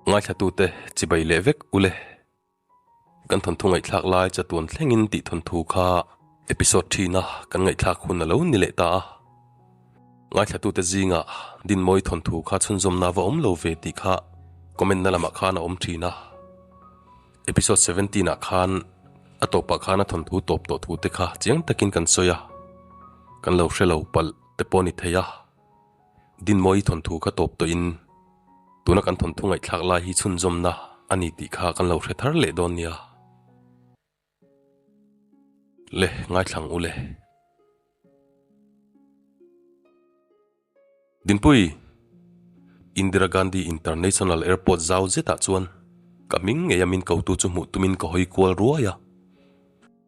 Ngaithlatute chibai leh vek ule. Kan thawnthu ngaihthlak lai chatuan thlengin tih thawnthu kha episode thina kan ngaihthlak hun a lo ni leh ta a. Ngaithlatute zingah Dinmawi thawnthu kha chhunzawmna va awm lo ve tih kha comment na lamah khan a awm thin a. Episode 17 ah khan a tawpah khan a thawnthu tawp tawh thu te kha chiang takin kan sawi a, kan lo hre lo palh te pawh a ni thei a. Dinmawi thawnthu kha tawp tawhin tuna kan thawnthu ngaihthlak lai hi chhunzawmna a ni tih kha kan lo hre thar leh dawn nia. Le ngaithlang u le. Dinpui, Indira Gandhi International Airport zau zetah chuan ka hming ngeia min kotu chu hmuh tumin ka hawi kual ruai a.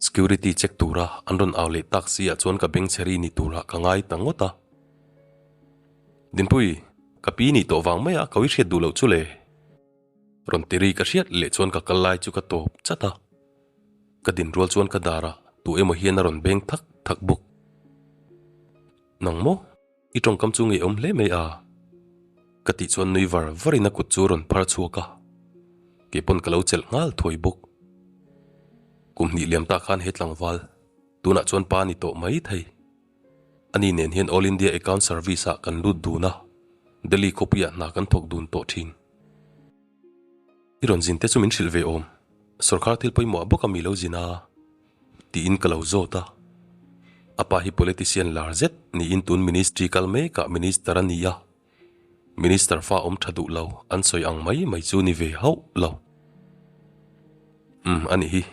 Security check tura an rawn au leh tak si ah chuan ka bengchheri ni turah ka ngai ta ngawt a. Dinpui, ka pi nih tawh vang maia ka ui hriat duh loh chu le. Rawn ti ri ka hriat leh chuan ka kal lai chu ka tawp chat a. Ka din rual chuan ka darah tu emaw hian a rawn beng thak thak bawk. Nang maw? I tawngkam chu ngeiawm hle mai a. Ka tih chuan nui var varin a kut chu a rawn phar chhuak a. Kei pawn ka lo chelh nghal thuai bawk. Kum hnih liam ta khan he tlangval, tunah chuan pa ni tawh mai thei. Ani nen hian All India Account Service ah kan lut dun a, Delhi khawpuiah hna kan thawk dun tawh thin. I rawn zin te chu min hrilh ve awm, sawrkar thil pawimawh bawk a mi lo zin a, tiin ka lo zawt a. A pa hi politician lar zet niin tun ministry kal mekah minister a ni a, minister fa awm tha duh lo an sawi ang mai mai chu ni ve hauh lo. Umm a nih hi,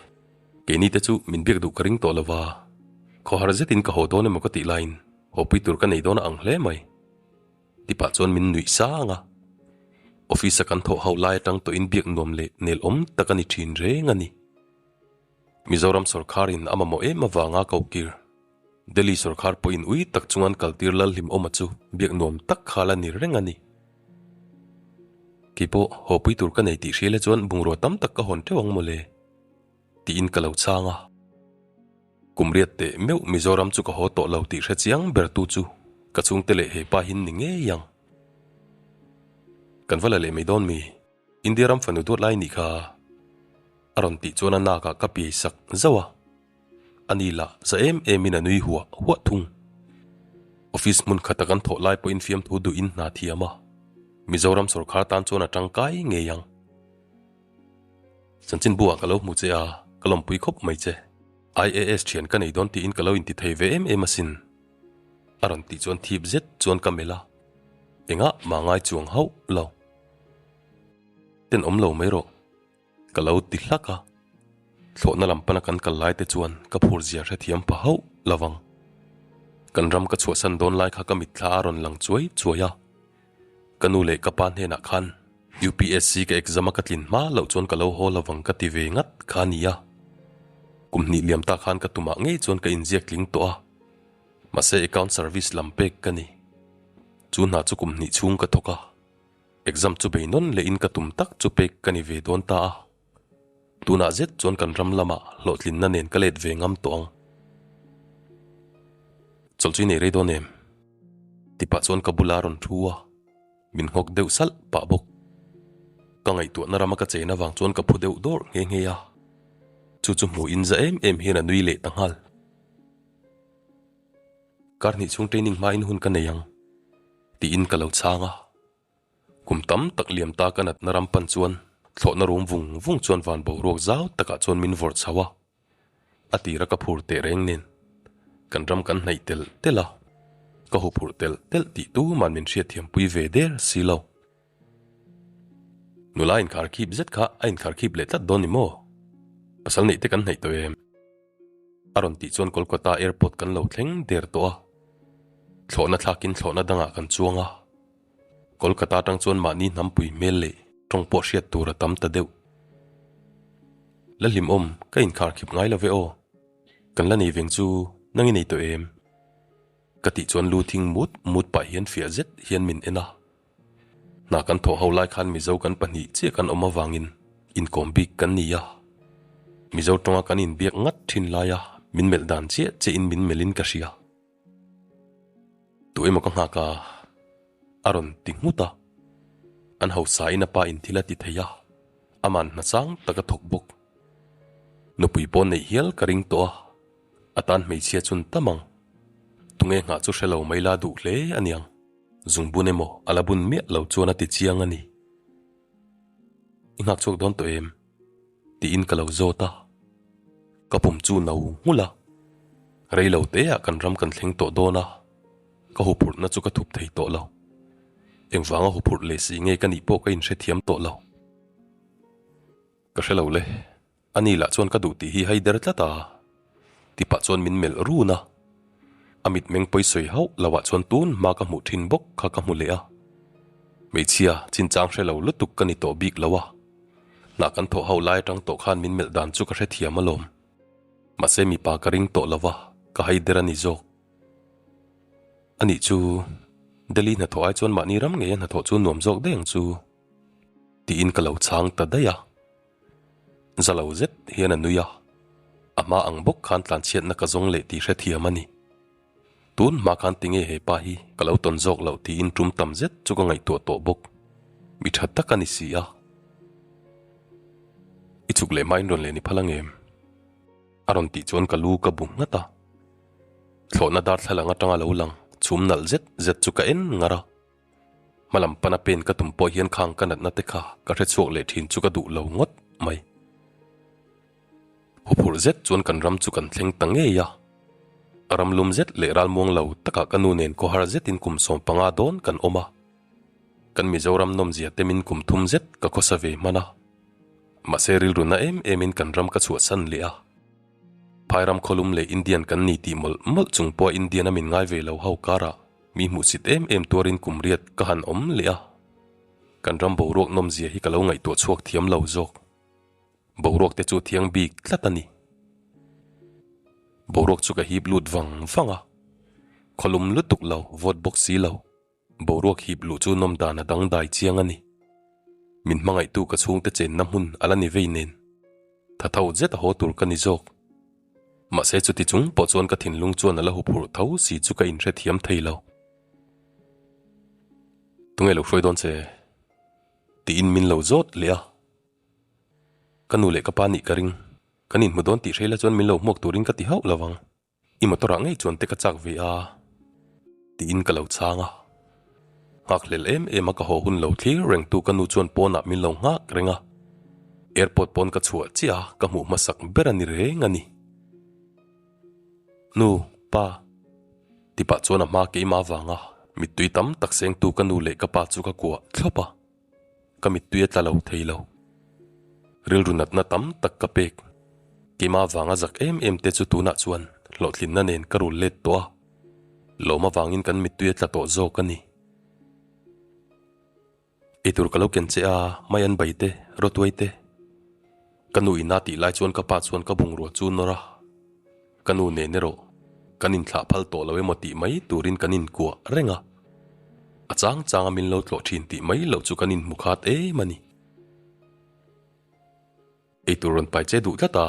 keini te chu min biak duh ka ring tawh lo va, khawhar zetin ka haw dawn emaw ka tih laiin hawpui tur ka nei dawn a ang hle mai. Tipah chuan min nuih sang a, office a kan thawh ho lai atang tawhin biak nuam leh nel awm tak a ni thin reng a ni. Mizoram sawrkharin a mamawh em avanga kohkir Delhi sawrkhar pawhin ui tak chungan kaltir Lalhlimawma chu biak nuam tak kha la ni reng a ni. Keipawh hawpui tur ka nei tih hria le chuan bungrua tam tak ka hawn teuh ang mawle tiin ka lo chhang a. Kum riat teh meuh Mizoram chu ka haw tawh lo tih hre chiang ber tu chu ka chhungte leh he pa hin ni ngei ang. Kan va la leh mai dawn mi? India ram fanu duat lai nih kha a rawn tih chuan a nak ah ka piai sak zauh a. Ani lah za em em in a nui huah huah thung. Office hmun khata kan thawh lai pawhin fiamthu duh in hna thiam a, Mizoram sawrkhar tan chuan a tangkai ngei ang. Chanchin bu ah ka lo hmu che a, ka lawmpui khawp mai che. IAS thian ka nei dawn tiin ka lo inti thei ve em em asin. A rawn tih chuan thip zet chuan ka melh a, engah mah ngai chuang hauh lo. Tenawm lo mai rawh, ka lo ti hlak a. Thlawhna lam pana kan kal lai te chuan ka phur zia hrethiam pha hauh lo vang. Kan ram ka chhuahsan dawn lai kha ka mitthla a rawn lang chuai chuai a. Ka nu leh ka pa hnenah khan UPSC ka exam a ka tlin hma loh chuan ka lo haw lo vang ka ti ve ngat kha a nia. Kum hnih liam ta khan ka tumah ngei chuan ka inziak tling tawh a. Mahse account service lam pek ka ni. Chu hna chu kum hnih chhung ka thawk a. Exam chu bei nawn leh in ka tum tak chu pek ka ni ve dawn ta a. Tunah zet chuan kan ram lamah hlawhtlinna nen ka let ve ngam tawh ang. Chawlh chu i nei rei dawn em? Tipah chuan ka bula rawn thu a, min nghawk deuh salh pah bawk. Ka ngaihtuahna rama ka chen avang chuan ka phu deuh dawrh nghe nghe a, chu chu hmuh in za em em hian a nui leh ta nghal. Kar hnih chhung training hmain hun ka nei ang, tiin ka lo chhang a. Kum tam tak liam ta ka natna ram pan chuan thlawhna rum vung vung chuan van boruak zau takah chuan min vawrh chho a. A tira ka phur teh reng nen kan ram kan hnaih telh telh a, ka huphurh telh telh tih tuman min hriatthiampui ve der si lo. Nula inkharkhip zet kha a inkharkhip leh tlat dawn ni maw? Pasal neih te kan hnaih tawh em? A rawn tih chuan Kolkata airport kan lo thleng der tawh a, thlawhna thlakin thlawhna dangah kan chuang a. Kolkata atang chuan mahni hnampui hmel leh tawng pawh hriat tur a tam ta deuh. La hlimawm, ka inkharkhip ngai lo ve aw. Kan la nei veng chu nang i nei tawh em? Ka tih chuan lu thing mut mut pah hian fiah zet hian min en a. Hna kan thawh ho lai khan Mizo kan pahnih chiah kan awm avangin inkawm bik kan ni a. Mizo tawnga kan inbiak ngat thin laia min melh dan chiah chiahin min melhin ka hria. Tu emaw ka nghak a, a rawn ti nghut a. An hausain a pa in thil a ti thei a, aman hna sang tak a thawk bawk. Nupui pawh neih hial ka ring tawh a, a tan hmeichhia chun tam ang. Tunge nghah chu hre lo mai la duh hle aniang, zungbun emaw a la bun miah lo chuan a ti chiang a ni. I nghak chhuak dawn tawh em? Tiin ka lo zawt a, ka pum chu no nghulh a, rei lo te ah kan ram kan thleng tawh dawn a, ka huphurhna chu ka thup thei tawh lo. Engvanga huphurh leh si nge ka nih pawh ka inhrethiam tawh lo. Ka hre lo le, ani lah chuan ka duh tih hi hai der tlat a, ti pah chuan min melh run a. A mitmeng pawi sawi hauh lo ah chuan tun hma ka hmuh thin bawk kha ka hmu leh a. Hmeichhia, chinchang hre lo lutuk ka ni tawh bik lo a. Hna kan thawh ho lai atang tawh khan min melh dan chu ka hrethiam alawm. Mahse mipa ka ring tawh lo va, ka hai der a ni zawk. Anih chu, Delhi hnathawh ai chuan mahni ram ngeia hnathawh chu nuam zawk daih ang chu. Tiin ka lo chhang ta daih a. Za lo zet hian a nui a, a hma ang bawk khan tlanchhiatna ka zawng leh tih hrethiam a ni. Tun hma khan tinge he pa hi ka lo tawn zawk loh tiin tum tam zet chu ka ngaihtuah tawh bawk. Mi tha tak a ni si a. I chhuk leh hmain rawn leh ni phal ang em? A rawn tih chuan ka lu ka bu nghat a. Thlawhna darthlalang atanga lo lang chhum nalh zet zet chu ka en ngar a. Hmalam pana pen ka tum pawh hian khang ka natna te kha ka hre chhuak leh thin chu ka duh lo ngawt mai. Huphurh zet chuan kan ram chu kan thleng ta ngei a. Ram lum zet leh ralmuang lo takah ka nu nen khawhar zetin kum 15 dawn kan awm a. Kan Mizoram nawmzia temin kum thum zet ka khawsa ve hman a. Mahse rilru na em emin kan ram ka chhuahsan leh a. Phairam khawlum leh Indian kan ni tih mawlh mawlh chung pawha Indian a min ngai ve lo ho karah Mi hmuhsit em em tuarin kum riat ka han awm leh a, kan ram boruak nawmzia hi ka lo ngaihtuah chhuak thiam lo zawk. Boruak te chu thiang bik tlat a ni. Boruak chu ka hip lut vang vang a, khawlum lutuk lo, vawt bawk si lo, boruak hip luh chu nawm dan a dangdai chiang a ni. Min hmangaihtu ka chhungte chenna hmun a la ni vei nen. Tha tho zet a haw tur ka ni zawk. Mahse chuti chung pawh chuan ka thinlung chuan a la huphurh tho si chu ka inhrethiam thei lo. Tunge lo hruai dawn che? Tiin min lo zawt leh a. Ka nu leh ka pa nih ka ring. Kan inhmu dawn tih hreila chuan min lo hmuak turin ka ti hauh lo vang. I motor ah ngei chuan te ka chak ve a, tiin ka lo chhang a. Nghakhlel em em a ka haw hun lo thlir reng tu ka nu chuan pawnah min lo nghak reng a. Airport pawn ka chhuah chiah a, ka hmuh hmasak ber a ni reng a ni. Nu, pa, ti pah chuan a hma keimah avanga mittui tam tak sengtu ka nu leh ka pa chu ka kuah thlawp a. Ka mittui a tla lo thei lo. Rilru natna tam tak ka pek. Keimah vanga zak em em te chu tunah chuan hlawhtlinna nen ka rul let tawh a. Lawm avangin kan mittui a tla tawh zawk a ni. Eitur ka lo ken che a, mai an bai te, rawtuai te. Ka nu ina tih lai chuan ka pa chuan ka bungrua chu nawr a. Ka nu nen erawh kan inthlah phal tawh lo emaw tih mai turin kan inkuah reng a. A chang changa min lo tlawh thin tih mai loh chu kan inhmu khat em a ni. Eitur rawn pai che duh tlat a,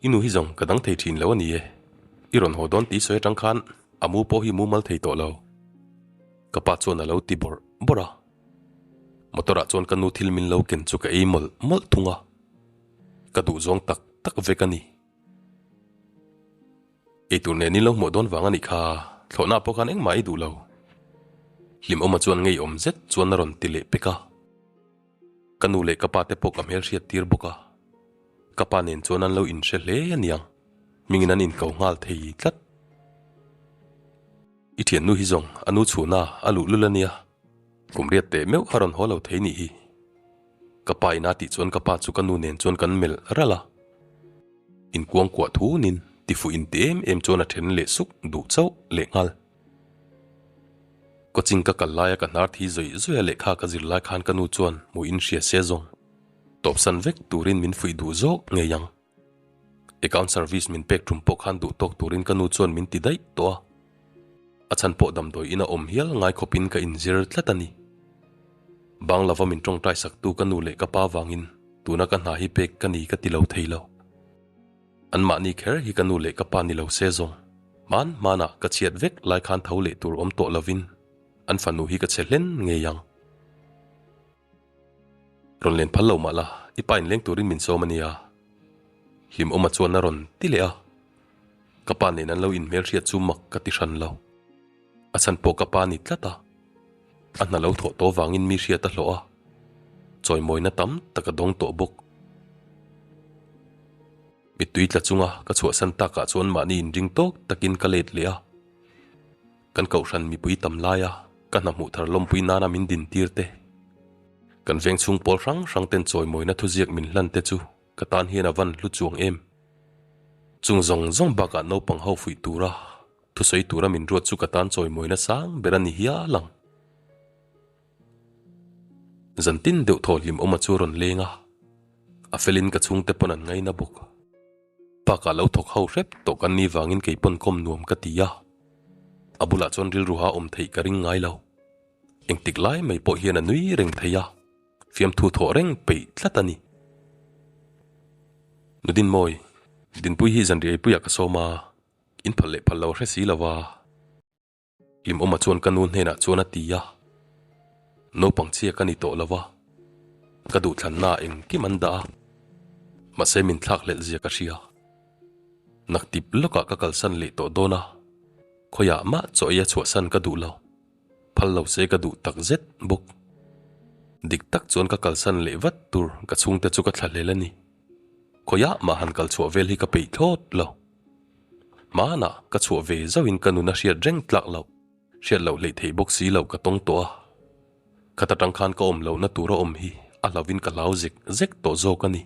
i nu hi zawng ka dang thei thin lo a ni e. I rawn haw dawn tih sawi atang khan a mu pawh hi mumal thei tawh lo. Ka pa chuan a lo ti bawrh bawrh a. Motor ah chuan ka nu thil min lo ken chu ka ei mawlh mawlh thung a. Ka duh zawng tak tak vek a ni. Eitur nen in lo hmuah dawn vang a nih kha, thlawhna pawh khan engmah ei duh lo. Hlimawma chuan ngeiawm zet chuan a rawn ti leh pek a. Ka nu leh ka pa te pawh ka hmelhriat tir bawk a. Ka pa nen chuan an lo inhre hle a niang, hmingin an inko nghal thei tlat. I thiannu hi zawng a nu chhuna a luh lul a nia, kum riat teh meuh a rawn haw lo thei nih hi. Ka pa ina tih chuan ka pa chu ka nu nen chuan kan melh ralh a. Inkuangkuah thunin tifuh inti em em chuan a then leh suk duh chauh leh nghal. Coaching ka kal laia ka hnar thi zawih zawih a lehkha ka zir lai khan ka nu chuan hmuh in hria se zawng tawpsan vek turin min fuih duh zawk ngei ang. Account service min pek tum pawh khan duh tawk turin ka nu chuan min ti daih tawh a. A chhan pawh damdawi in a awm hial ngai khawpin ka inzir tlat a ni. Bang lova min tawngtai saktu ka nu leh ka pa vangin tuna ka hna hi pek ka ni ka ti lo thei lo. Anmahni kher hi ka nu leh ka pa ni lo se zawng. Hman hmanah ka chhiat vek lai khan tho leh tur awm tawh lovin an fanu hi ka che hlen ngei ang. Rawn len phal lo mah la, i pa inleng turin min sawm a nia. Hlimawma chuan a rawn ti leh a. Ka pa nen an lo inhmelhriat chu mak ka ti hran lo. A chhan pawh ka pa ni tlat a. A hna lo thawh tawh vangin mi hriat a hlawh a, chawimawina tam tak a dawng tawh bawk. Mittui tla chunga ka chhuahsan takah chuan mahni inring tawk takin ka let leh a. Kan kohhran mipui tam laia ka hna hmuh thar lawmpui nana min din tir te, kan veng chhung pawl hrang hrang ten chawimawina thuziak min hlan te chu ka tan hian a van hlu chuang em. Chung zawng zawng bakah naupang ho fuih tura thusawi tura min ruat chu ka tan chawimawina sang ber a ni hial ang. Zantin deuh thaw hlim awma chu a rawn leng a, a felin ka chhungte pawn an ngaina bawk. Bakah lo thawk ho hrep tawh kan ni vangin kei pawn kawm nuam ka ti a, a bulah chuan rilruha awm theih ka ring ngai lo. Engtik lai mai pawh hian a nui reng thei a, fiamthu thawh reng peih tlat a ni. Nudinmawi, Dinpui hi zanriah eipuiah ka sawm a, in phal leh phal lo hre si lo va. Hlimawma chuan ka nu hnenah chuan a ti a, Naupang chhia ka ni tawh lo va, ka duhthlanna ah engkim an dah a, mahse min thlak hlelh zia ka hria. Naktip lawkah ka kalsan leh tawh dawn a, khawiah mah chaw ei a chhuahsan ka duh lo, phal lo se ka duh tak zet bawk. Dik tak chuan ka kalsan leh vat tur ka chhungte chu ka thlahlel a ni. Khawiah mah han kal chhuah vel hi ka peih thlawt lo. Hmanah ka chhuah ve zauhin ka nun a hriat reng tlak loh, hriat loh hleih theih bawk si loh ka tawng tawh a. Khat atang khan ka awm lohna tur a awm hi a hlauhin ka hlau zek zek tawh zawk a ni.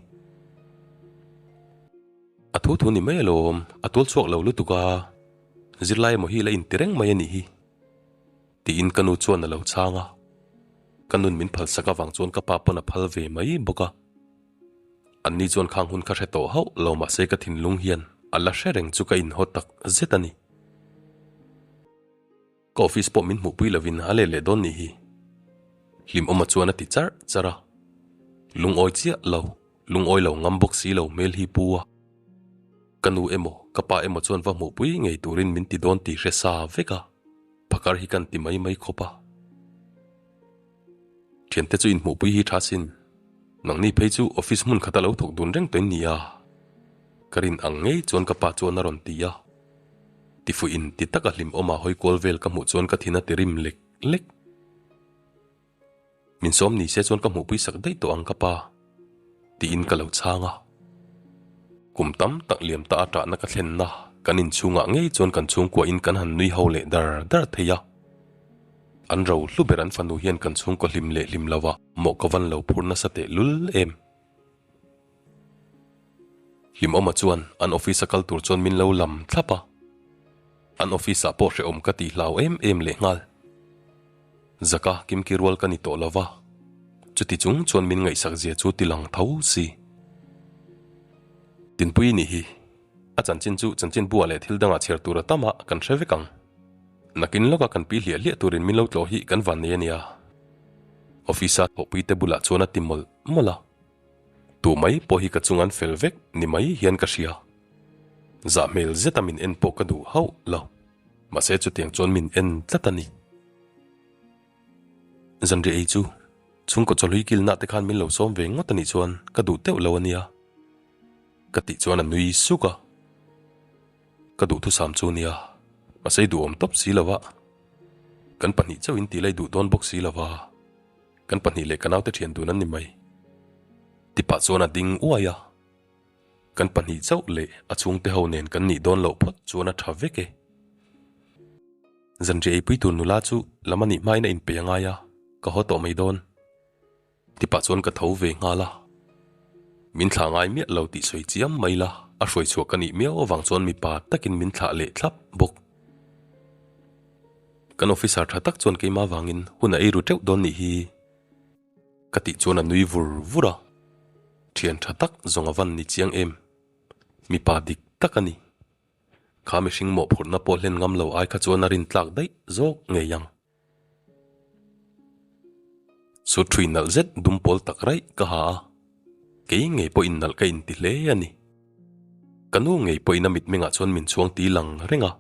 A thu thu ni mai alawm, a tual chhuak lo lutuk a, zirlai emaw hi la inti reng mai a nih hi. Tiin ka nu chuan a lo chhang a. Ka nun min phalsak avang chuan ka pa pawn a phal ve mai bawk a. Anni chuan khang hun kha hre tawh hauh lo mahse ka thinlung hian a la hre reng chu ka inhaw tak zet a ni. Ka office pawh min hmuhpui lovin a let leh dawn nih hi. Hlimawma chuan a ti charh charh a. Lungawi chiah lo, lungawi lo ngam bawk si lo hmel hi pu a. Ka nu emaw ka pa emaw chuan va hmuhpui ngei turin min ti dawn tih hre sa vek a, phakar hi kan ti mai mai khawp a. Thiante chu inhmuhpui hi tha sin. Nangni phei chu office hmun khata lo thawk dun reng tawh in ni a. Ka rin ang ngei chuan ka pa chuan a rawn ti a. Tifuh in ti taka hlim awma hawi kual vel ka hmuh chuan ka thin a ti rim lek lek. Min sawm ni se chuan ka hmuhpui sak daih tawh ang ka pa, tiin ka lo chhang a. Kum tam tak liam ta a tahna ka thlenna kan inchhungah ngei chuan kan chhungkuahin kan han nui ho leh dar dar thei a. An ro hlu ber an fanu hian kan chhungkaw hlim leh hlim lo a mawh ka van lo phur nasa teh lul em. Hlimawma chuan an office a kal tur chuan min lo lam thlap a. An office ah pawh hrehawm ka tih hlau em em leh nghal. Zaka kimki rual ka ni tawh lo va, chuti chung chuan min ngaihsak zia chu ti lang tho si. Tinpui nih hi a chanchin chu chanchin buah leh thil dangah chhiar tur a tam a kan hre vek ang. Nakin lawka kan pi hliah hliah turin min lo tlawh hi kan van nei a nia. Office-a thawhpuite bulah chuan a ti mawlh mawlh a. Tu mai pawh hi ka chung an fel vek ni mai hian ka hria. Zah hmel zeta min en pawh ka duh hauh lo. Mahse chutiang chuan min en tlat a ni. Zanriah ei chu chhungkaw chawhlui kilna te khan min lo sawm ve ngawt a nih chuan ka duh teuh lo a nia. Ka tih chuan a nui suk a. Ka duhthusam chu nia, mahse i duhawm tawp si lo a. Kan pahnih chauh in tih lai duh dawn bawk si lo a, kan pahnih leh ka naute thian dun an ni mai. Tipah chuan a ding uai a, kan pahnih chauh leh a chhungte ho nen kan nih dawn loh phawt chuan a tha vek e. Zanriah eipui tur nula chu lam a nih hmain a inpeih a ngai a, ka haw tawh mai dawn. Tipah chuan ka tho ve nghal a, min thlah ngai miah lo tih sawi chiam mai la, a hruai chhuah ka nih miau avang chuan mipa takin min thlah leh thlap bawk. Kan officer tha tak chuan keimah vangin hun a ei ru teuh dawn nih hi ka tih chuan a nui vur vur a, thian tha tak zawng a van ni chiang em, mipa dik tak a ni. Kha mihring mawhphurhna pawh hlen ngam lo ai kha chuan a rintlak daih zawk ngei ang. Chu thui nalh zet dum pawl tak raih ka ha a, kei ngei pawhin nalh ka inti hle a ni. Ka nu ngei pawhin a mitmengah chuan min chhuang ti lang reng a,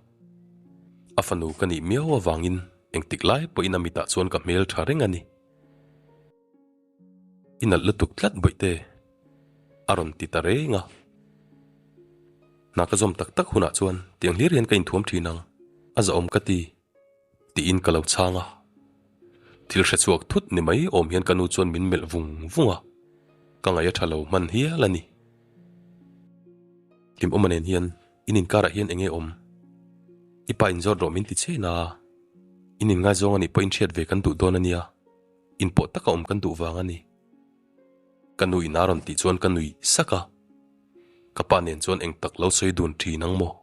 a fanu ka nih miau avangin engtik lai pawhin a mitah chuan ka hmel tha reng a ni. I nalh lutuk tlat bawihte, a rawn ti ta reng a. Hna ka zawm tak tak hunah chuan tiang hlir hian ka inthuam thin ang, a zahawm ka ti, tiin ka lo chhang a. Thil hre chhuak thut ni mai awm hian ka nu chuan min melh vung vung a, ka ngaih a tha lo hman hial a ni. Hlimawma nen hian in inkarah hian eng nge awm? I pa inzawt rawh min ti che na, in inngaizawng a nih pawhin hriat ve kan duh dawn a nia. Inpawh taka awm kan duh vang a ni. Ka nu in a rawn tih chuan ka nui sak a, ka pa nen chuan eng tak lo sawi dun thin ang maw?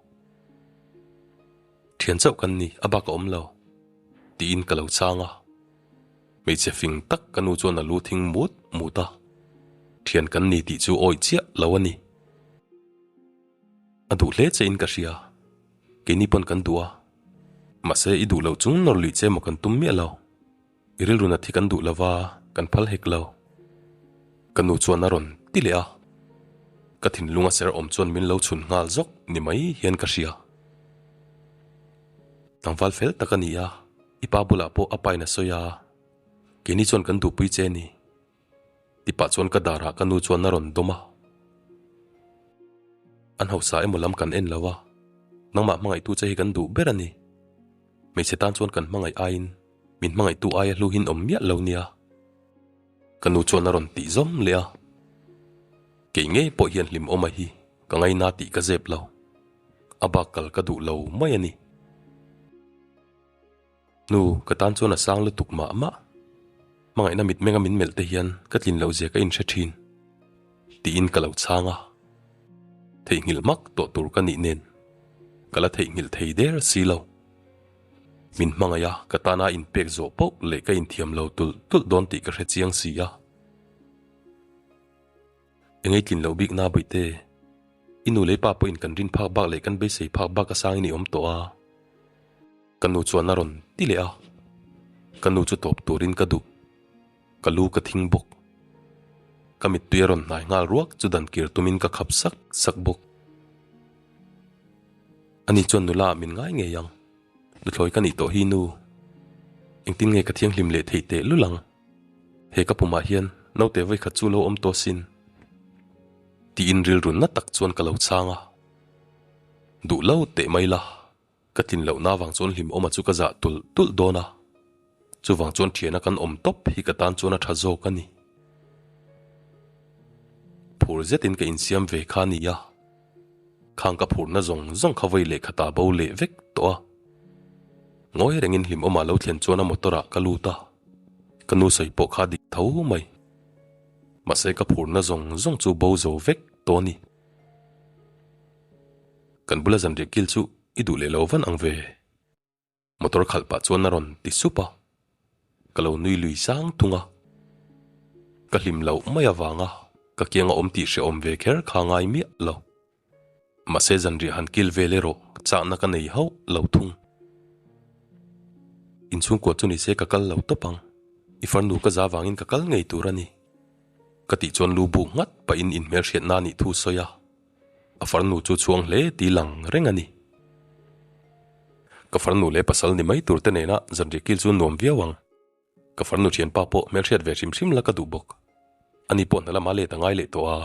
Thian chauh kan ni, a bak a awm lo, tiin ka lo chang a. Hmeichhe fing tak ka nu chuan a lu thing mut mut a, thian kan ni tih chu awih chiah lo a ni. A duh hle che in ka hria, keini pawn kan duh a, mahse i duh loh chung nawr luih che maw kan tum miah lo. I rilru nat hi kan duh lova, kan phal hek lo. Ka nu chuan a rawn ti leh a, ka thinlung a ser awm chuan min lo chhun nghal zawk ni mai hian ka hria. Tlangval fel tak a ni a, i pa bulah pawh a pain a sawi a, keini chuan kan duhpui che a ni. Ti pah chuan ka darah ka nu chuan a rawn dawm a. An hausa emaw lam kan en lo a, nangmah hmangaihtu che hi kan duh ber a ni. Hmeichhe tan chuan kan hmangaih aiin min hmangaihtu aia hlu hin awm miah lo nia. Ka nu chuan a rawn tih zawm leh a. Kei ngei pawh hian hlimawma hi ka ngaina tih ka zep lo. A bak kal ka duh lo mai a ni. Nu, ka tan chuan a sang lutuk mah mah. Hmangaihna mitmenga min melh te hian ka tlin loh zia ka inhre thin. Tiin ka lo chhang a. Theihnghilh hmak tawh tur ka nih nen ka la theihnghilh thei der si lo. Min hmangaih a, ka tana inpek zawh poh leh ka inthiam lo tulh tulh dawn tih ka hre chiang si a. Engei tlin loh bik na Bawihte, i nu leh pa pawhin kan rin phak bak leh kan beisei phak bak a sangin i awm tawh a. Ka nu chuan a rawn ti leh a, ka nu chu tawp turin ka duh. Ka lu ka thing bawk. Ka mittui a rawn hnai nghal ruak chu dan kir tumin ka khap sak sak bawk. Ani chuan nula ah min ngai ngei ang. Nuthlawi ka nih tawh hi nu. Engtin nge ka thianghlim leh theih teh lul ang? He ka pumah hian naute vawikhat chu lo awm tawh sin. Tiin rilru na tak chuan ka lo chhang a. Duh lo teh mai la. Ka tlin lohna avang chuan hlimawma chu ka zah tulh tulh dawn a, chuvang chuan thiana kan awm tawp hi ka tan chuan a tha zawk a ni. Phur zetin ka insiam ve kha a ni a, khang ka phurna zawng zawng kha vawi lehkhatah bo leh vek tawh a. Ngawi rengin hlimawma lo thlen chuan a motor ah ka lut a, ka nu sawi pawh kha dik tho mai. Mahse ka phurna zawng zawng chu bo zo vek tawh a ni. Kan bula zanriah kil chu i duh leh lo van ang ve. Motor khalh pah chuan a rawn ti sup a, ka lo nui lui sang thung a. Ka hlim loh mai avanga ka kianga awm tih hrehawm ve kher kha ngai miah lo. Mahse zanriah han kil vel erawh chakna ka nei hauh lo thung. Inchhungkua chu nise ka kal lo tawp ang, i farnu ka za vangin ka kal ngei tur a ni. Ka tih chuan lu buk nghat pahin inhmelhriatna nih thu sawi a. A farnu chu chhuang hle ti lang reng a ni. Ka farnu leh pasal ni mai tur te nena zanriah kil chu nuam viau ang. Ka farnu thianpa pawh hmelhriat ve hrim hrim la ka duh bawk. Ani pawh hna lama let a ngai leh tawh a,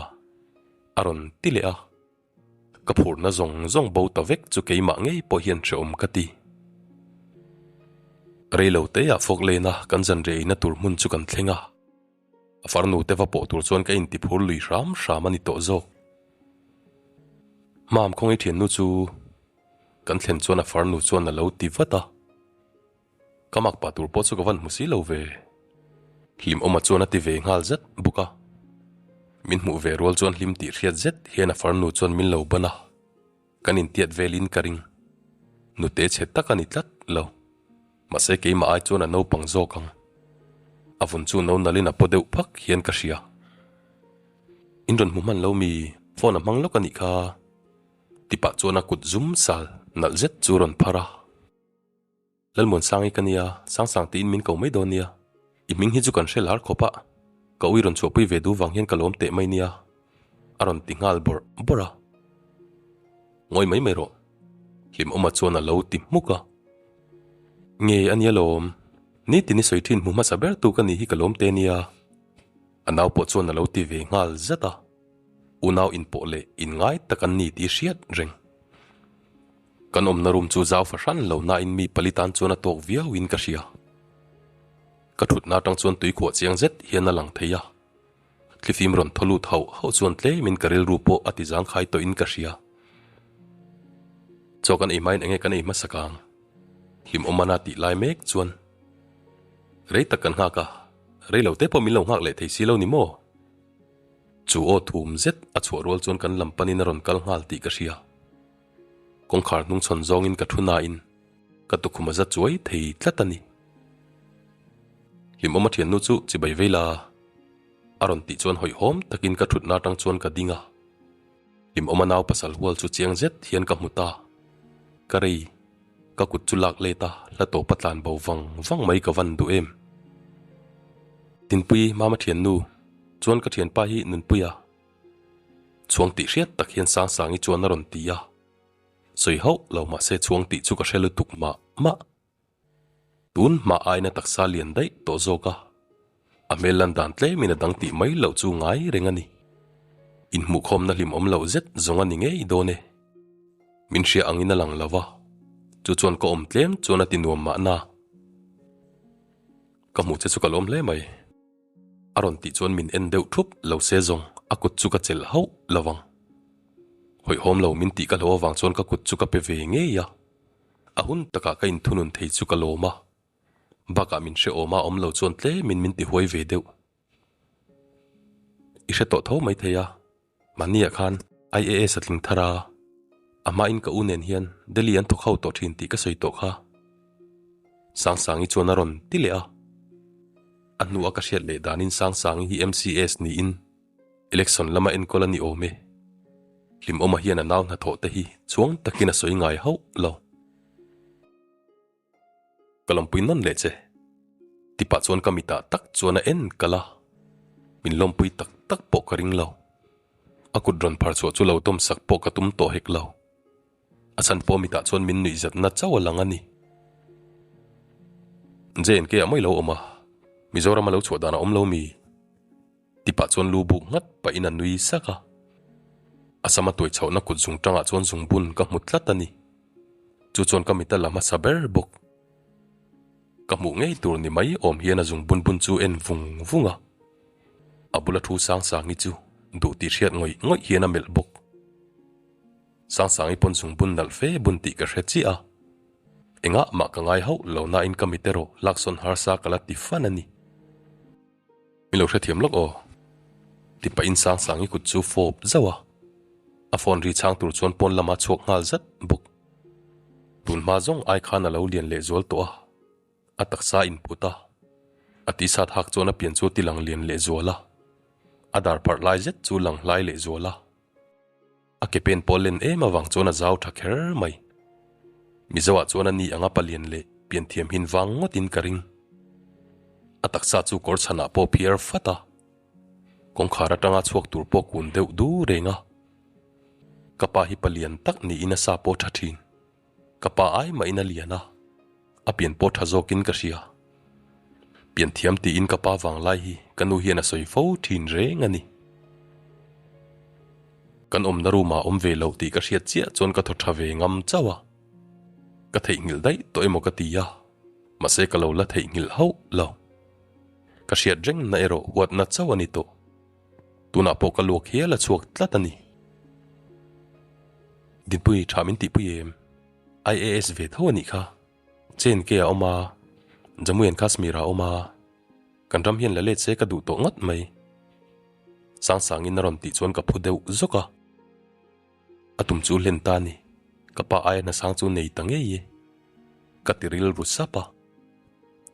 a rawn ti leh a. Ka phurna zawng zawng bo ta vek chu keimah ngei pawh hian hrehawm ka ti. Reilo teah fawk lena kan zanriah eina tur hmun chu kan thleng a. A farnu te va pawh tur chuan ka inti phur lui hram hram a ni tawh zawk. Hmam khawngaih thiannu chu kan thlen chuan a farnu chuan a lo ti vat a. Ka mak pah tur pawh chu ka van hmu si lo ve. Hlimawma chuan a ti ve nghal zet bawk a. Min hmuh ve rual chuan hlim tih hriat zet hian a farnu chuan min lo ban a. Kan intiat velin ka ring. Nute chhe tak a ni tlat lo. Mahse keimah ai chuan a naupang zawk ang. A vun chu no nalhin a paw deuh phak hian ka hria. In rawn hmu hman lo mi, phone a hmang lawk a nih kha. Ti pah chuan a kut zum sal nalh zet chu rawn phar a. Lalmuansangi ka nia, Sangsang tiin min ko mai dawn nia. I hming hi chu kan hre lar khawp a, ka ui rawn chhuahpui ve duh vang hian ka lawm teh mai nia, a rawn ti nghal bawrh bawrh a. Ngawi mai mai rawh, Hlimawma chuan a lo ti hmuk a. Nge a nia lawm, nitin i sawi thin hmu hmasa ber tu ka nih hi ka lawm teh nia. A nau pawh chuan a lo ti ve nghal zat a, unau inpawh leh inngai tak an ni tih hriat reng. Kan awmna room chu zau fahran lo nain mi pali tan chuan a tawk viauin ka hria. Ka thutna atang chuan tuikhuah chiang zet hian a lang thei a, thlifim rawn thaw lut hauh hauh chuan tlemin ka rilru pawh a ti zangkhai tawhin ka hria. Chaw kan ei hmain enge kan ei hmasak ang? Hlimawmana tih lai mek chuan rei tak kan nghak a, rei lo te pawh min lo nghak leh thei si lo ni maw? Chu aw thum zet a chhuah rual chuan kan lam panin a rawn kal nghal tih ka hria. Kawngkhar hnungchhawn zawngin ka thu nain ka tukhum a za chuai thei tlat a ni. Hlimawma thiannu chu chibai vei la a rawn tih chuan hawihhawm takin ka thutna atang chuan ka ding a. Hlimawma nau pasal hual chu chiang zet hian ka hmu ta. Ka rei, ka kut chu lak let a, hla tawp a tlan bo vang vang mai ka van duh em. Tinpui, Mama thiannu, chuan ka thianpa hi Nunpuia. Chhuang tih hriat tak hian Sangsangi chuan a rawn ti a. Sawi hauh lo mahse chhuang tih chu ka hre lutuk mah mah. Tun hma aina taksa lian daih tawh zawk a, a hmel lan dan tlemin a dang tih mai loh chu ngai reng a ni. Inhmuhkhawmna hlimawm loh zet zawng a ni ngei dawn e. Min hria angin a lang lo va, chu chuan ka awm tlem chuan a ti nuam mahna. Ka hmuh che chu ka lawm hle mai. A rawn tih chuan min en deuh thup lo se zawng a kut chu ka chelh hauh lo vang. Hawihhawm lo min tih ka hlo avang chuan ka kut chu ka pe ve ngei a. A hun takah ka inthunun thei chu ka lawm a, bakah min hrehawm a awm lo chuan tlemin min ti huai ve deuh. I hre tawh tho mai thei a, mahniah khan IAS a tling thar a, a hmain ka u nen hian Delhi an thawk ho tawh thin tih ka sawi tawh kha. Sangsangi chuan a rawn ti leh a, a hnua ka hriat leh danin Sangsangi hi MCS niin Election lama enkawl a ni awm e. Hlimawma hian a nau hnathawh te hi chuang takin a sawi ngai hauh lo. Ka lawmpui nawn leh che. Tipah chuan ka mitah tak chuan a en kal a. Min lawmpui tak tak pawh ka ring lo. A kut rawn phar chhuah chu lo dawm sak pawh ka tum tawh hek lo. A chhan pawh mitah chuan min nuihzatna chauh a lang a ni. JNK ah mai lo awm a, Mizoram a lo chhuah dan a awm lo mi? Tipah chuan lu buk nghat pahin a nui sak a. A sama tuai chhohna kut zung tangah chuan zungbun ka hmu tlat a ni. Chu chuan ka mit a la hmasa ber bawk. Ka hmuh ngei tur ni mai awm hian a zungbun bun chu en vung vung a. A bula thu Sangsangi chu duh tih hriat ngawih ngawih hian a melh bawk. Sangsangi pawn zungbun nalh fe bun tih ka hre chiah a. Engah mah ka ngai hauh lo nain ka mit erawh laksawn harsa ka la ti fan a ni. Min lo hrethiam lawk aw. Ti pahin Sangsangi kut chu fawp zauh a, a phone ri chhang tur chuan pawn lama chhuak nghal zat bawk. Tun hma zawng ai khan a lo lian leh zual tawh a, a taksa a input a, a tisat hak chuan a pian chu a ti lang lian leh zual a, a dar pharh lai zet chu lang hlai leh zual a. A ke pen pawh len em avang chuan a zau tha kher mai. Mizoah chuan a ni anga palian leh pianthiam hin vang ngawtin ka ring. A taksa chu kawr chhanah pawh phiar fat a, kawngkhar atanga chhuak tur pawh kun deuh du reng a. Ka pa hi palian tak niin a sa pawh tha thin. Ka pa ai mahin a lian a, a pian pawh tha zawkin ka hria. Pian thiam tiin ka pa vang lai hi ka nu hian a sawi fo thin reng a ni. Kan awmna room ah awm ve loh tih ka hriat chiah chuan ka thaw tha ve ngam chauh a. Ka theihnghilh daih tawh emaw ka ti a, mahse ka lo la theihnghilh hauh lo. Ka hriat reng na erawh huatna chauh a ni tawh. Tunah pawh ka luak hial a chhuak tlat a ni. Dinpui tha min tihpui em? IAS ve tho a nih kha. Chen ke a awm a, Jammu and Kashmir ah a awm a, kan ram hian la let se ka duh tawh ngawt mai. Sangsangin a rawn tih chuan ka phu deuh zawk a. A tum chu hlen ta a ni, ka pa aia hnasang chu nei ta ngei e. Ka ti rilru sap a.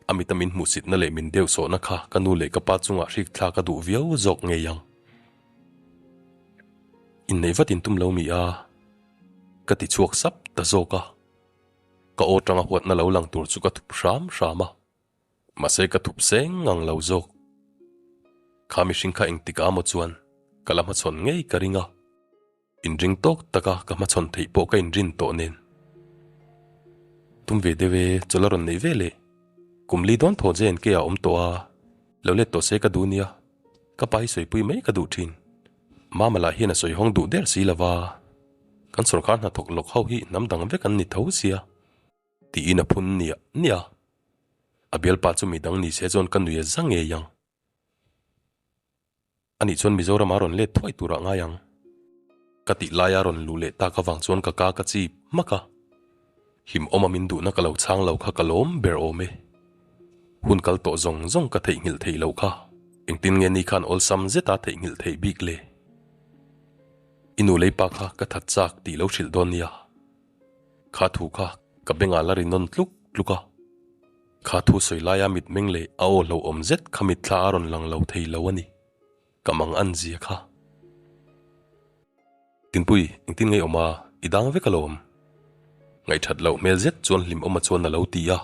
A mita min hmuhsitna leh min deuh sawhna kha ka nu leh ka pa chungah hrik thla ka duh viau zawk ngei ang. Inneih vat in tum lo mi a? Ka ti chhuak sap ta zawk a. Ka aw tanga huatna lo lang tur chu ka thup hram hram a. Mahse ka thup seng ngang lo zawk. Kha mihring kha engtikah maw chuan ka la hmachhawn ngei ka ring a. Inring tawk taka ka hmachhawn theih pawh ka inrin tawh nen. Tum ve deuh e, chawlh a rawn neih ve leh. Kum li dawn thaw JNK ah awm tawh a, lo let tawh se ka duh nia. Ka pa hi sawipui mai ka duh thin. Mama lah hian a sawi hawng duh der si lo va, kan sawrkar hnathawk lawk ho hi hnam dang vek an ni tho sia, tiin a phun niah niah a. A bialpa chu midang ni se chuan ka nui a za ngei ang. Anih chuan Mizoram a rawn let thuai turah ngai ang. Ka tih laia rawn luh leh tak avang chuan ka ka ka chip hmak a. Hlim awma min duhna ka lo chhang lo kha ka lawm ber awm e. Hun kal tawh zawng zawng ka theihnghilh theih loh kha engtin nge ni khan awlsam zeta theihnghilh theih bik le. I nu lei pa kha ka that chak tih lo hrilh dawn nia. Kha thu kha ka bengah la ri nawn tluk tluk a. Kha thu sawi laia mitmeng leh a aw hlauhawm zet kha mitthla a rawn lang lo thei lo a ni. Ka mang an zia kha. Tinpui, engtin ngei awm a, i dang vek alawm. Ngaihthat loh hmel zet chuan hlimawma chuan a lo ti a.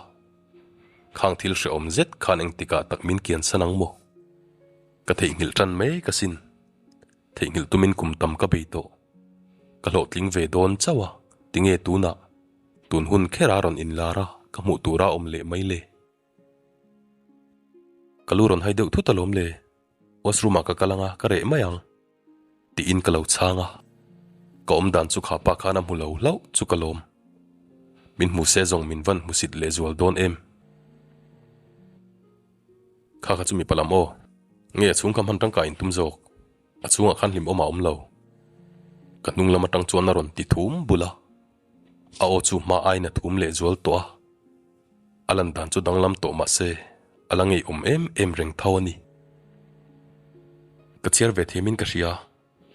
Khang thil hrehawm zet khan engtikah tak min kian san ang maw? Ka theihnghilh tan mek asin. Theihnghilh tumin kum tam ka bei tawh. Ka hlawhtling ve dawn chauh a, tinge tunah? Tun hun kher a rawn inlar a, ka hmuh tur a awm leh mai le. Ka lu rawn hai deuh thut alawm le, washroom ah ka kal anga ka reh mai ang tiin ka lo chhang a, ka awm dan chu kha pa khan a hmu lo hlauh chu ka lawm. Min hmu se zawng min van hmusit leh zual dawn em. Kha kha chu mipa lam aw, nge a chhung kha hman tangkai in tum zawk. A chhungah khan hlim awm a awm lo. Ka hnung lam atang chuan a rawn ti thum bul a. A aw chu hma aiin a thum leh zual tawh a. A lan dan chu danglam tawh mah se a la ngeiawm em em reng tho a ni. Ka chhiar ve thiamin ka hria,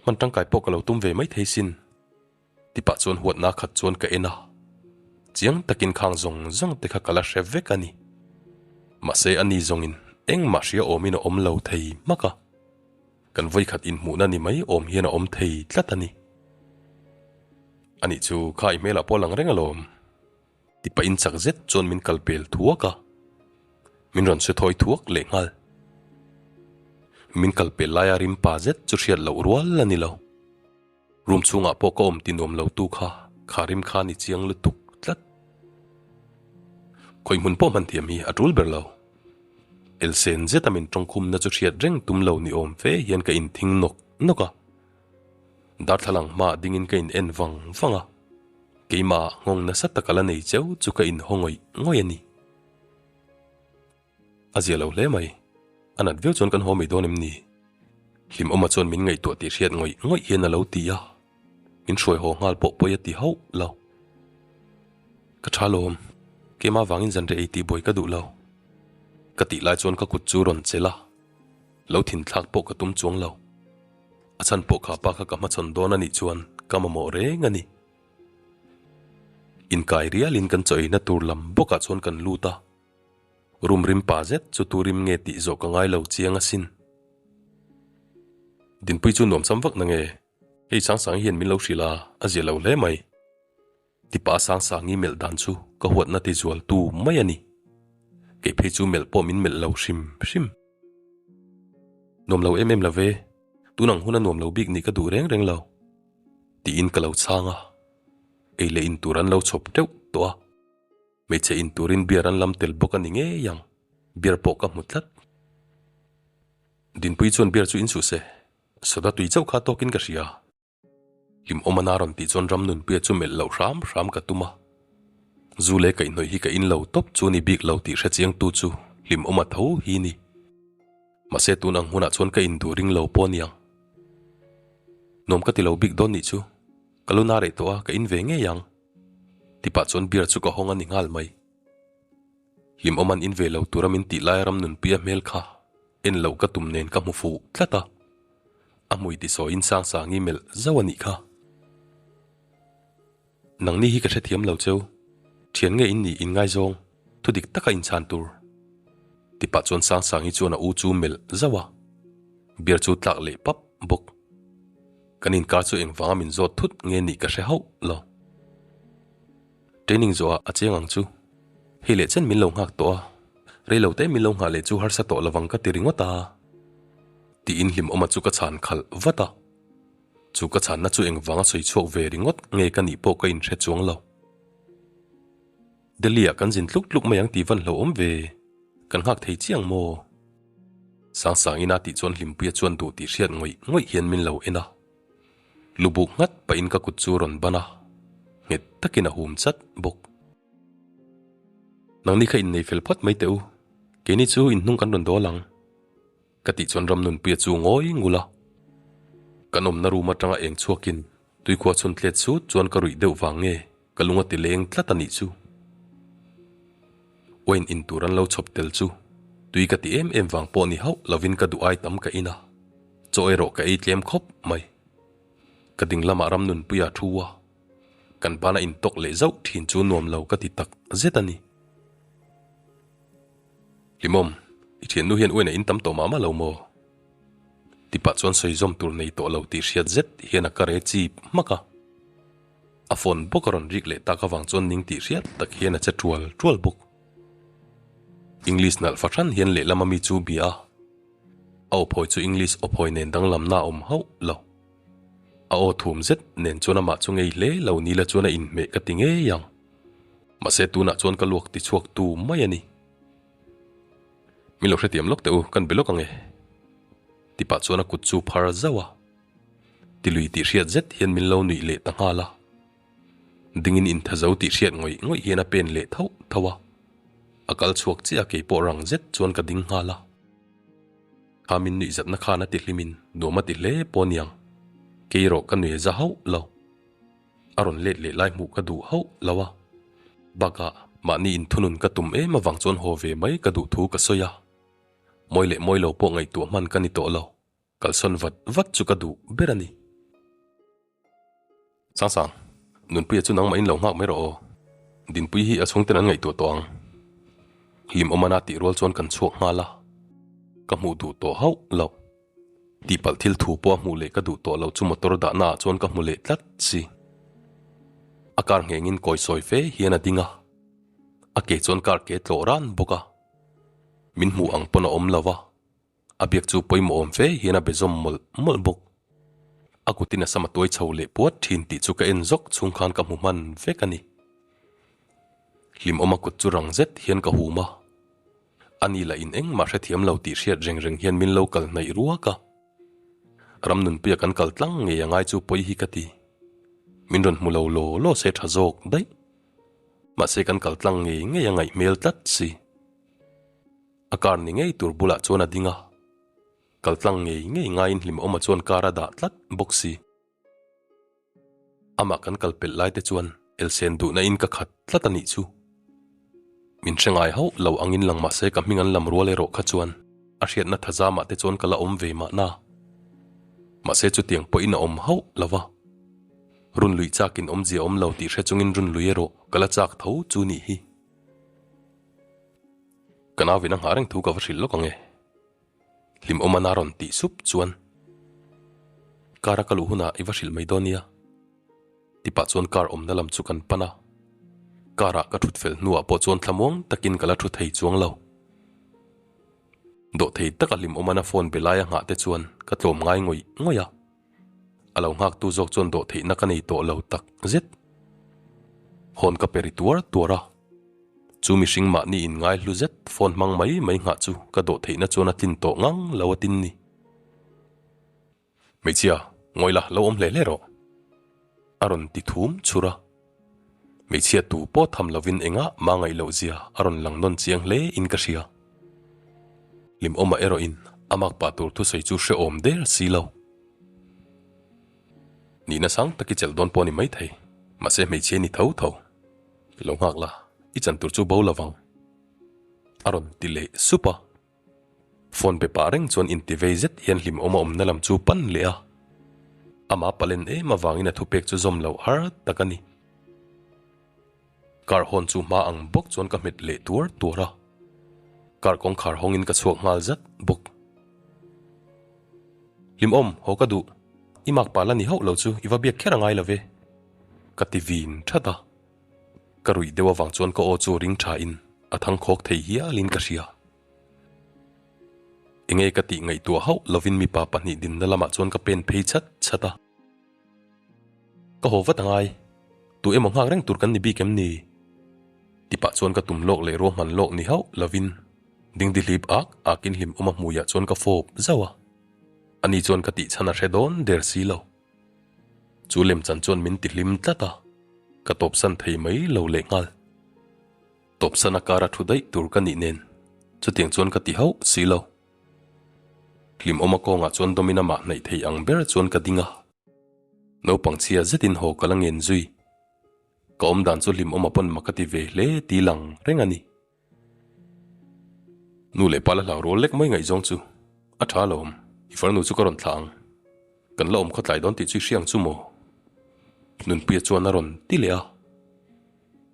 hman tangkai pawh ka lo tum ve mai thei sin. Ti pah chuan huatna khat chuan ka en a, chiang takin khang zawng zawng te kha ka la hre vek a ni. Mahse a ni zawngin engmah hria awmin a awm lo thei hmak a, kan vawikhat inhmuhna ni mai awm hian a awm thei tlat a ni. Anih chu kha i hmelah pawh a lang reng alawm. Ti pahin chak zet chuan min kal pel thuak a, min rawn hre thawi thuak leh nghal. Min kal pel laia rim pa zet chu hriat loh rual a ni lo. Room chhungah pawh ka awm ti nuam lo tu kha kha rim kha ni chiang lutuk tlat. Khawih hmun pawh hman thiam hi a tul ber lo. Elsen zeta min tawngkhumna chu hriat reng tum lo ni awm fe hian ka inthing nawk nawk a. Darthlalang hmaah dingin ka in en vang vang a, keimah nghawng nasa tak a la nei cheu chu ka inhaw ngawih ngawih a ni. A zia lo hle mai. A nat viau chuan kan haw mai dawn em ni? Hlimawma chuan min ngaihtuah tih hriat ngawih ngawih hian a lo ti a, min hruai haw nghal pawh pawi a ti hauh lo. Ka tha lawm, keimah vangin zanriah ei tih buai ka duh lo. Ka tih lai chuan ka kut chu rawn chelh a, lo thinthlak pawh ka tum chuang lo. A chhan pawh kha pa kha ka hmachhawn dawn a nih chuan ka mamawh reng a ni. Inkai rialin kan chaw eina tur lam bawkah chuan kan lut a. Room rim pa zet chu tu rim nge tih zawh ka ngai lo chiang asin. Dinpui chu nuam cham vak na nge, hei Sangsangi hian min lo hrilh a, a zia lo hle mai. Tipa Sangsangi melh dan chu ka huatna ti zual tu mai a ni. Kei phei chu melh pawh min melh lo hrim hrim. Nuam lo em em lo ve, tun ang hun a nuam lo bik nih ka duh reng reng lo. Tiin ka lo chhang a, ei leh in tur an lo chhawp teuh tawh a. Hmeichhe in turin beer an lam tel bawk a ni ngei ang, beer pawh ka hmu tlat. Dinpui chuan beer chu in suh se, soda tui chauh kha tawkin ka hria. Hlimawm a rawn tih chuan Ramnunpuia chu melh loh hram hram ka tum a. Zu leh kaihhnawih hi ka in lo tawp chu ni bik lo tih hre chiangtu chu Hlimawma tho hi ni. Mahse tun ang hunah chuan ka in duh ring lo pawh niang. Nuam ka ti lo bik dawn nih chu, ka lu na reh tawh a ka in ve ngei ang. Tipah chuan beer chu ka hawng a ni nghal mai. Hlimawm an in ve lo tura min tih laia Ramnunpuia hmel kha en loh ka tum nen ka hmu fuh tlat a. A hmui ti sawiin Sangsangi melh zauh a nih kha. Nangni hi ka hrethiam lo cheu, thian nge in nih in ngaizawng, thu dik taka inchhan tur. Tipah chuan Sangsangi chuan a u chu melh zauh a, beer chu tlak leh pap bawk. Kan inkar chu engvanga min zawt thut nge nih ka hre hauh lo. Training zawhah a cheng ang chu. Hei leh chen min lo nghak tawh a, rei lo te min lo nghah leh chu harsa tawh lovang ka ti ringawt a. Tiin Hlimawma chu ka chhan khalh vat a. Chu ka chhanna chu engvanga sawi chhuak ve ringawt nge ka nih pawh ka inhre chuang lo. Delhi-ah kan zin tluk tluk mai ang tih van hlauhawm ve. Kan nghak thei chiang maw? Sangsangin a tih chuan Hlimpuia chuan duh tih hriat ngawih ngawih hian min lo en a. Lubuk nghat pahin ka kut chu a rawn ban a, nghet takin a hum chat bawk. Nangni kha innei fel phawt mai teh u, keini chu inhnung kan rawn dawl ang. Ka tih chuan Ramnunpuia chu ngawi ngul a. Kan awmna room atanga eng chhuakin tuikhua chhun tlet sut chuan ka ruih deuh vang nge ka lung a ti leng tlat a nih chu. Wine in tur an lo chhawp tel chu tui ka ti em em vang pawh ni hauh lovin ka duh ai tam ka in a, chaw erawh ka ei tlem khawp mai. Ka ding lamah Ramnunpuia thu a, kan bana intawk leh zauh thin chu nuam lo ka ti tak zet a ni. Hlimawm, i thiannu hian uain a in tam tawh mah mah lo maw? Ti pah chuan sawi zawm tur nei tawh lo tih hriat zet hian a ka re chip hmak a. A phone bawk a rawn rik leh tak avang chuan ning tih hriat tak hian a che tual tual bawk. English nalh fahran hian lehlam ami chu bia a. A aw phawi chu English aw phawi nen danglamna a awm hauh lo. A aw thum zet nen chuan amah chu ngei hle lo nila chuan a inhmeh ka ti ngei ang. Mahse tunah chuan ka luak ti chhuak tu mai a ni. Min lo hrethiam lawk teh u, kan be lawk ang e. Ti pah chuan a kut chu phar zauh a. Ti lui tih hriat zet hian min lo nuih leh ta nghal a. Dingin intha zo tih hriat ngawih ngawih hian a pen leh thauh thauh a. A kal chhuak chiah a keipawh rang zet chuan ka ding nghal a. Kha min nuih zatna khan a ti hlimin nuam a ti hle pawh aniang. Kei erawh ka nui za hauh lo. A rawn let leh lai hmuh ka duh hauh lo a. Bakah mahni inthunun ka tum em avang chuan haw ve mai ka duh thu ka sawi a. Mawi leh mawi lo pawh ngaihtuah hman ka ni tawh lo. Kalsawn vat vat chu ka duh ber a ni. Sangsang, Nunpuia chu nangmah in lo nghak mai rawh aw. Dinpui hi a chhungten an ngaihtuah tawh ang. Hlim awm ana tih rual chuan kan chhuak nghal a. Ka hmuh duh tawh hauh lo. Tihpalh thil thu pawh a hmuh leh ka duh tawh lo chu motor dahna ah chuan ka hmu leh tlat si. A car nghengin kawi sawi fe hian a ding a. A ke chuan car ke tlawh ran bawk a. Min hmuh ang pawn a awm lo va. A biak chu pawimawh awm fe hian a be zawm mawlh mawlh bawk. A kutin a sam a tuai chho leh puat thin tih chu ka en zawk chhung khan ka hmu hman vek a ni. Hlimawma kut chu rang zet hian ka hum a. A ni lah in engmah hrethiam lo tih hriat reng reng hian min lo kal hnaih ruak a. Ramnunpuia kan kal tlang ngei a ngai chu pawi hi ka ti. Min rawn hmu lo law law se tha zawk daih. Mahse kan kal tlang ngei ngei a ngaih hmel tlat si. A car ni ngei tur bulah chuan a ding a. Kal tlang ngei ngei ngaiin Hlimawma chuan car a dah tlat bawk si. Amah kan kal pelh lai te chuan elsen duhna in ka khat tlat a nih chu. Min hre ngai hauh lo angin lang mahse ka hming an lam rual erawh kha chuan a hriatna thazamah te chuan ka la awm ve mahna. Mahse chutiang pawhin a awm hauh lo va. Run lui chakin awmzia awm lo tih hre chungin run lui erawh ka la chak tho chu nih hi. Ka nauin a nghah reng thu ka va hrilh lawk ang e. Hlimawm a rawn tih sup chuan car a ka luh hunah i va hrilh mai dawn nia. Tipah chuan car awmna lam chu kan pan a. Car ah ka thut fel hnuah pawh chuan thlamuang takin ka la thu thei chuang lo. Dawhthei taka Hlimawm a phone be lai a nghah te chuan ka tlawm ngai ngawih ngawih a. A lo nghaktu zawk chuan dawhtheihna ka nei tawh lo tak zet. Hawn ka pe ri tuar tuar a. Chu mihring mahni in ngai hlu zet phone hmang mai mai nghah chu ka dawhtheihna chuan a tlin tawh ngang lo a tin ni. Hmeichhia, ngawi la, lo awm hle hle rawh. A rawn ti thum chhur a. Hmeichhia tu pawh tham lovin engah mah ngaih loh zia a rawn lang nawn chiang hle in ka hria. Hlimawma erawhin a makpa tur thusawi chu hrehawm der si lo. Nihna sang tak i chelh dawn pawh a ni maithei, mahse hmeichhia ni tho tho. Lo nghak la, i chan tur chu bo lo vang. A rawn ti leh sup a. Phone pe pah reng chuan intivei zet hian hlimawm a awmna lam chu pan leh a. Amah palen em avangin a thupek chu zawm loh har tak a ni. Car hawn chu hma ang bawk chuan ka hmet leh tuar tuar a. Car kawngkhar hawngin ka chhuak nghal zat bawk. Hlimawm, haw ka duh. I makpa la ni hauh lo chu i va biak kher a ngai lo ve. Ka ti vin that a. Ka ruih deuh avang chuan ka aw chu ring tha in a thang khawk thei hialin ka hria. Enge ka tih ngaihtuah hauh lovin mipa pahnih dinna lamah chuan ka pen phei chat chat a. Ka haw vat angai, tu emaw nghak reng tur kan ni bik em ni? Tipah chuan ka tum lawk leh ruahman lawk ni hauh lovin. Dingdi hlip ak akin hlim awm a hmuiah chuan ka fawp zauh a, ani chuan ka tih chhan a hre dawn der si lo. Chu lemchan chuan min ti hlim tlat a, ka tawpsan thei mai lo lehnghal. Tawpsan a kara thu daih tur ka nih nen chutiang chuan ka ti hauh si lo. Hlim awm a kawngah chuan dawmin amah hnaih thei ang ber chuan ka ding a, naupang chhia zetin haw ka la ngen zui. Ka awmdan chu hlim awm a pawn mak a ti ve hle ti lang reng a ni. Nu leh pa la hlau rual lek mai ngaihzawng chu a tha alawm, i farnu chu ka rawn thlah ang. Kan la awm khawtlai dawn tih chu i hria ang chu maw? Nunpuia chuan a rawn ti leh a.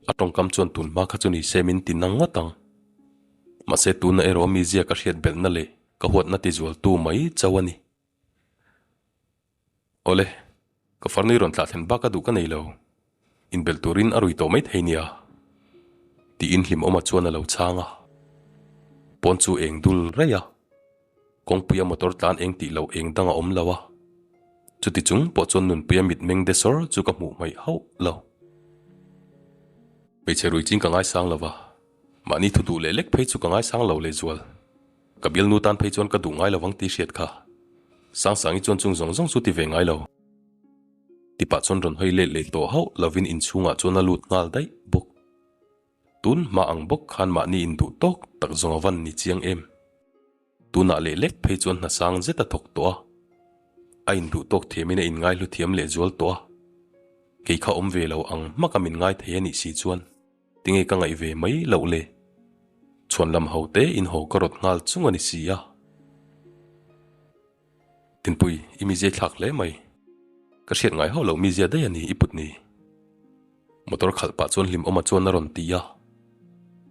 A tawngkam chuan tun hma kha chu ni se min ti nang ngawt ang. Mahse tuna erawh mizia ka hriat belhna leh ka huatna tizualtu mai chauh a ni. Awle, ka farnui rawn tlah thlen bak a duh ka nei lo. Inbelh turin a rui tawh mai thei nia. Tiin Hlimawma chuan a lo chhang a. Pawn chu eng dul raih a. Kawngpuia motor tlan eng tih loh eng dang a awm lo a. Chuti chung pawh chuan Nunpuia mitmeng de sawr chu ka hmuh hmaih hauh lo. Hmeichhe rui ching ka ngaisang lo va, mahni thu duh leh lek phei chu ka ngaisang lo lehzual. Ka bialnu tan phei chuan ka duh ngai lo vang tih hriat kha. Sangsangi chuan chung zawng zawng chu ti ve ngai lo. Tipah chuan rawn hawi let leh tawh hauh lovin inchhungah chuan a lut nghal daih bawk. Tun hma ang bawk khan mahni induh tawk tak zawng a van ni chiang em. Tunah leh lek phei chuan hna sang zet a thawk tawh a. A induh tawk thiamin a inngaihlu thiam lehzual tawh a. Kei kha awm ve lo ang hmaka min ngai thei a nih si chuan. Tinge ka ngaih ve mai loh le? Chhuan lam ho te in haw ka rawt nghal chung a ni si a. Tinpui, i mizia thlak hle mai. Ka hriat ngai hauh loh mizia daih a ni i put ni. Motor khalh pah chuan Hlimawma chuan a rawn ti a.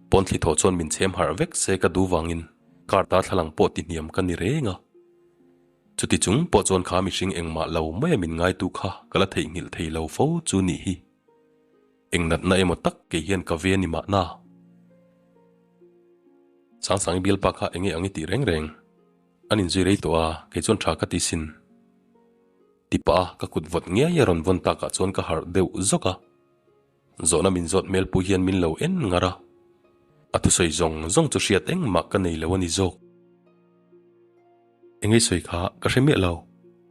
Pawn thli thaw chuan min chhem harh vek se ka duh vangin car darthlalang pawh ti hniam ka ni reng a. Chuti chung pawh chuan kha mihring engmah lo maia min ngaitu kha ka la theihnghilh thei lo fo chu nih hi. Eng natna emaw tak kei hian ka ve a ni mahna. Sangsangi bialpa kha enge ang i tih reng reng. An inzui rei tawh a, kei chuan tha ka ti sin. Ti pah a, ka kut vawt ngiai a rawn vawn takah chuan ka harh deuh zawk a. Zawhna min zawt hmel pui hian min lo en ngar a. A thusawi zawng zawng chu hriat engmah ka nei lo a ni zawk. Engei sawi kha ka hre miah lo.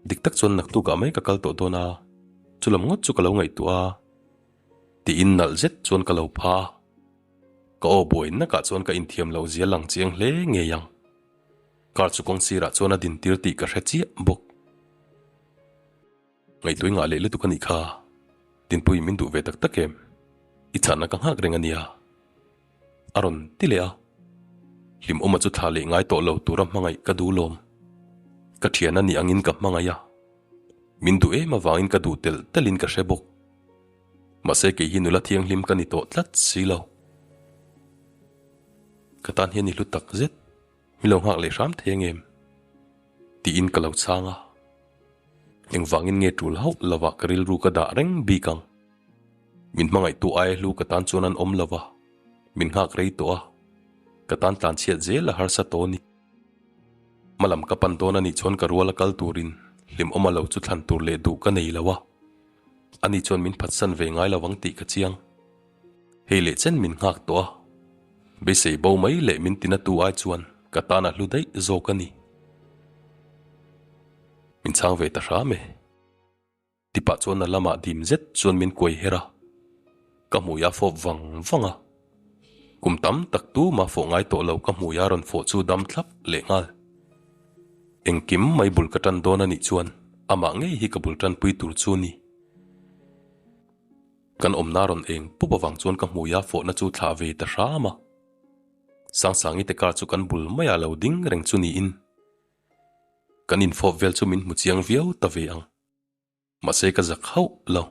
Dik tak chuan naktukah mai ka kal tawh dawn a, chulam ngawt chu ka lo ngaihtuah a. Tiin nalh zet chuan ka lo pha a. Ka aw buai nakah chuan ka inthiam loh zia lang chiang hle ngei ang. Car chu kawng sirah chuan a dintir tih ka hre chiah bawk. Ngaihtuai ngah leh lutuk a nih kha. Dinpui min duh ve tak tak em? I chhanna ka nghak reng a nia. A rawn ti leh a. Hlimawma chu thla leh ngai tawh lo tura hmangaih ka duh lawm. Ka thian a nih angin ka hmangaih a. Min duh em avangin ka duh telh telhin ka hre bawk. Mahse kei hi nula thianghlim ka ni tawh tlat si lo. Ka tan hian i hlu tak zet. Mi lo nghak leh hram thei angem? Tiin ka lo chhang a. Engvangin nge tul hauh lovah ka rilru ka dah reng bik ang. Min hmangaihtu aia hlu ka tan chuan an awm lo va, min nghak rei tawh a, ka tan tlanchhiat zel a harsa tawh a ni. Hmalam ka pan dawn a nih chuan ka rual a kal turin hlimawma lo chu thlan tur leh duh ka nei lo a, ani chuan min phatsan ve ngai lo ang tih ka chiang. Hei leh chen min nghak tawh a, beisei bo mai leh min tinatu ai chuan ka tan a hlu daih zawk a ni. Min chhang ve ta hram e. Tipah chuan a lamah dim zet chuan min kuai her a, ka hmui a fawp vang vang a. Kum tam tak tuma fawh ngai tawh lo ka hmui a rawn fawh chu dam thlap leh nghal. Engkim mai bul ka tan dawn a nih chuan amah ngei hi ka bul tanpui tur chu ni. Kan awmna rawn eng pup avang chuan ka hmui a fawhna chu thlah ve ta hram a. Sangsangi te car chu kan bul maiah lo ding reng chu niin kan infawp vel chu min hmu chiang viau ta ve ang. Mahse ka zak hauh lo.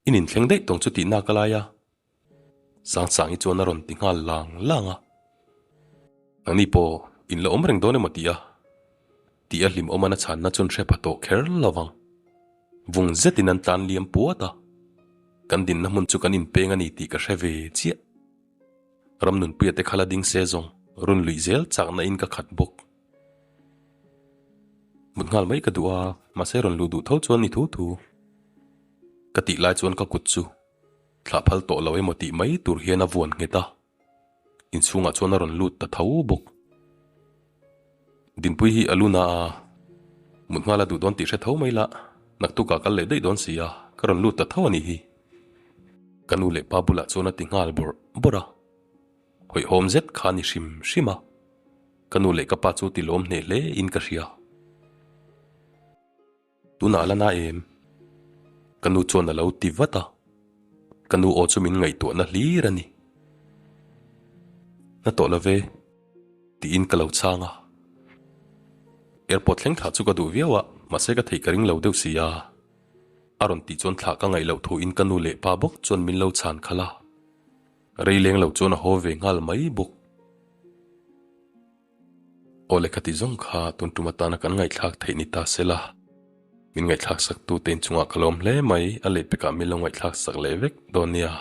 In inthleng daih tawng chu tihna ka lai a. Sangsangi chuan a rawn ti nghal lang lang a. Nangni pawh in la awm reng dawn emaw tih a? Tih a hlimawm a chhanna chuan hre pha tawh kher lo vang. Vung zetin an tlan liam puat a. Kan dinna hmun chu kan inpeng a ni tih ka hre ve chiah. Ramnunpuia te kha la ding se zawng run luih zel chakna in ka khat bawk. Mut nghal mai ka duh a, mahse rawn luh duh tho chuan i thu thu. Ka tih lai chuan ka kut chu thlah phal tawh lo emaw tih mai tur hian a vuan nghet a. Inchhungah chuan a rawn lut ta tho bawk. Dinpui hi a lu na a, mut nghal a duh dawn tih hre tho mai la, naktukah kal leh daih dawn si a, ka rawn lut ta tho a nih hi. Ka nu leh pa bulah chuan a ti nghal bawrh bawrh a, hawihhawm zet kha a ni hrim hrim a, ka nu leh ka pa chu ti lawm hneh hle in ka hria. Tunah a la na em? Ka nu chuan a lo ti vat a, ka nu aw chu min ngaihtuahna hlir a ni. Na tawh lo ve, tiin ka lo chhang a. Airport thleng thlah chu ka duh viau a, mahse ka theih ka ring lo deuh si a. A rawn tih chuan thlah ka ngaih loh thuin ka nu leh pa bawk chuan min lo chhan khalh a. Rei leng lo chuan a haw ve nghal mai bawk. Aw lehkha ti zawng kha tun tum atana kan ngaihthlak theih ni ta se la, min ngaihthlak sak tu te inchungah ka lawm hle mai, a lehpekah min lo ngaihthlak sak leh vek dawn nia.